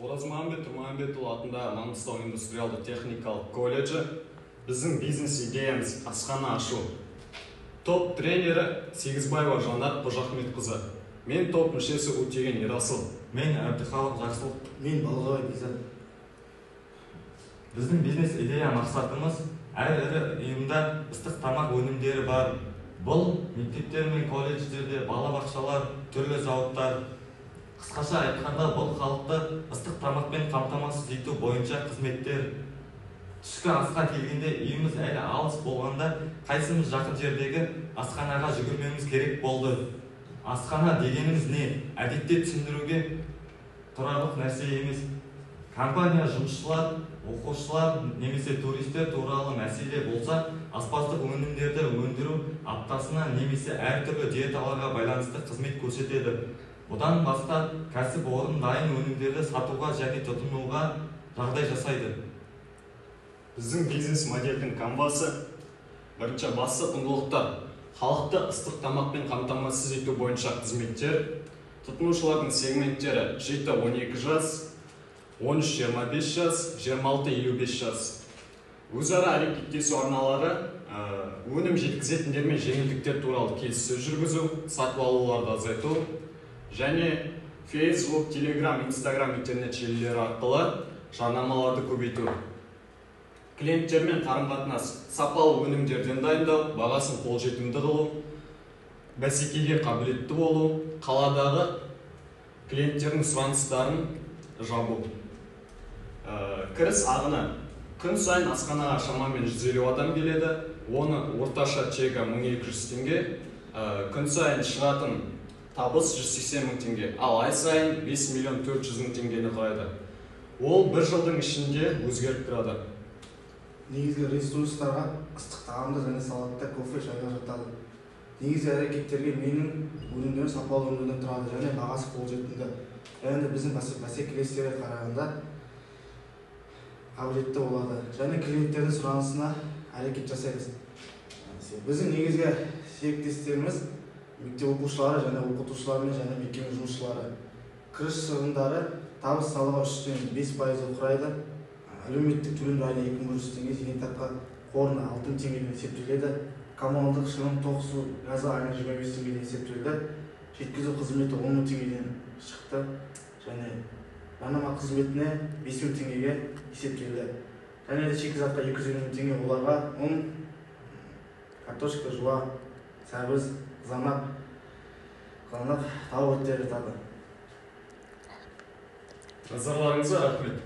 Оразмағамбет Тұрмағамбетұлы атындағы Маңғыстау индустриалды техникалық колледжі. Біздің бизнес идеямыз – асхана ашу. Топ тренері Сегізбаева Жанар Қожахметқызы. Мен топ мүшесі Өтеген Ерасыл. Мен Әбдіхалық Жақсылық. Мен Балғабай Бекзат. Біздің бизнес идея мақсатымыз: әр ірі ұйымда ыстық тамақ өнімдері бар. Бұл мектептер мен колледждерде, балабақшалар, түрлі зауыттар. Қысқаша айтқанда, бұл халықты ыстық тамақпен қамтамасыз ету бойынша қызметтер. Түскі асқа келгенде, үйіміз әлі алыс болғанда, қайсымыз жақын жердегі асханаға жүгірмеуіміз керек болды. Асхана дегеніміз не? Әдетте түсіндіруге тұрарлық нәрсе емес. Компания, жұмысшылар, оқушылар немесе туристер туралы мәселе болса, аспаздық өнімдерді өндіру, аптасына немесе әртүрлі диеталарға байланысты қызмет көрсетеді. Бұдан басқа, кәсіпорын дайын өнімдерді сатуға және тұтынуға жағдай жасайды. Біздің бизнес модельдің канвасы: бірінші, басты құндылықтар – халықты ыстық тамақпен қамтамасыз ету бойынша қызметтер. Тұтынушылардың сегменттері: 7-12 жас, 13-25 жас, 26-55 жас. Өзара әрекеттесу арналары: өнім жеткізетіндермен жеңілдіктер туралы келіссөз жүргізу, сатып алуларды азайту және Facebook, Telegram, Instagram интернет желілері арқылы жарнамаларды көбейту. Клиенттермен қарым-қатынас: сапалы өнімдерден дайындау, бағасын қолжетімді қылу, бәсекеге қабілетті болу, қаладағы клиенттердің сұраныстарын жабу. Кіріс ағыны: күн сайын асханаға шамамен 150 адам келеді, оны орташа чегі 1200 теңге. Күн сайын шығатын табыс 180 мың теңге, ал ай сайын 5 миллион 400 мың теңгені құрайды. Ол бір жылдың ішінде өзгеріп тұрады. Негізгі ресурстарға ыстық тағамдар және салаттар, кофе, шайлар жатады. Негізгі әрекеттерге менің өнімдерім сапалы өнімдерден тұрады және бағасы қолжетімді және де біздің бәсекелестерге қарағанда қабілетті болады және клиенттердің сұранысына әрекет жасаймыз. Біздің негізгі серіктестеріміз – мектеп оқушылары және оқытушылар мен және мекеме жұмысшылары. Кіріс шығындары: табыс салығы 3,5%-ды құрайды, әлеуметтік төлемдер айына 2100 теңге, зейнетақы қорына 6000 теңгеден есептеледі, коммуналдық шығын, тоқ, су, газы айына 25 теңгеден есептелді, жеткізу қызметі 10 мың теңгеден шықты және жарнама қызметіне 5000 теңгеге есептелді және де шикізатқа 250 мың теңге. Оларға ұн, картошка, жуа, сәбіз, қызанақ, тауық еттері жатады. Назарларыңызға рахмет.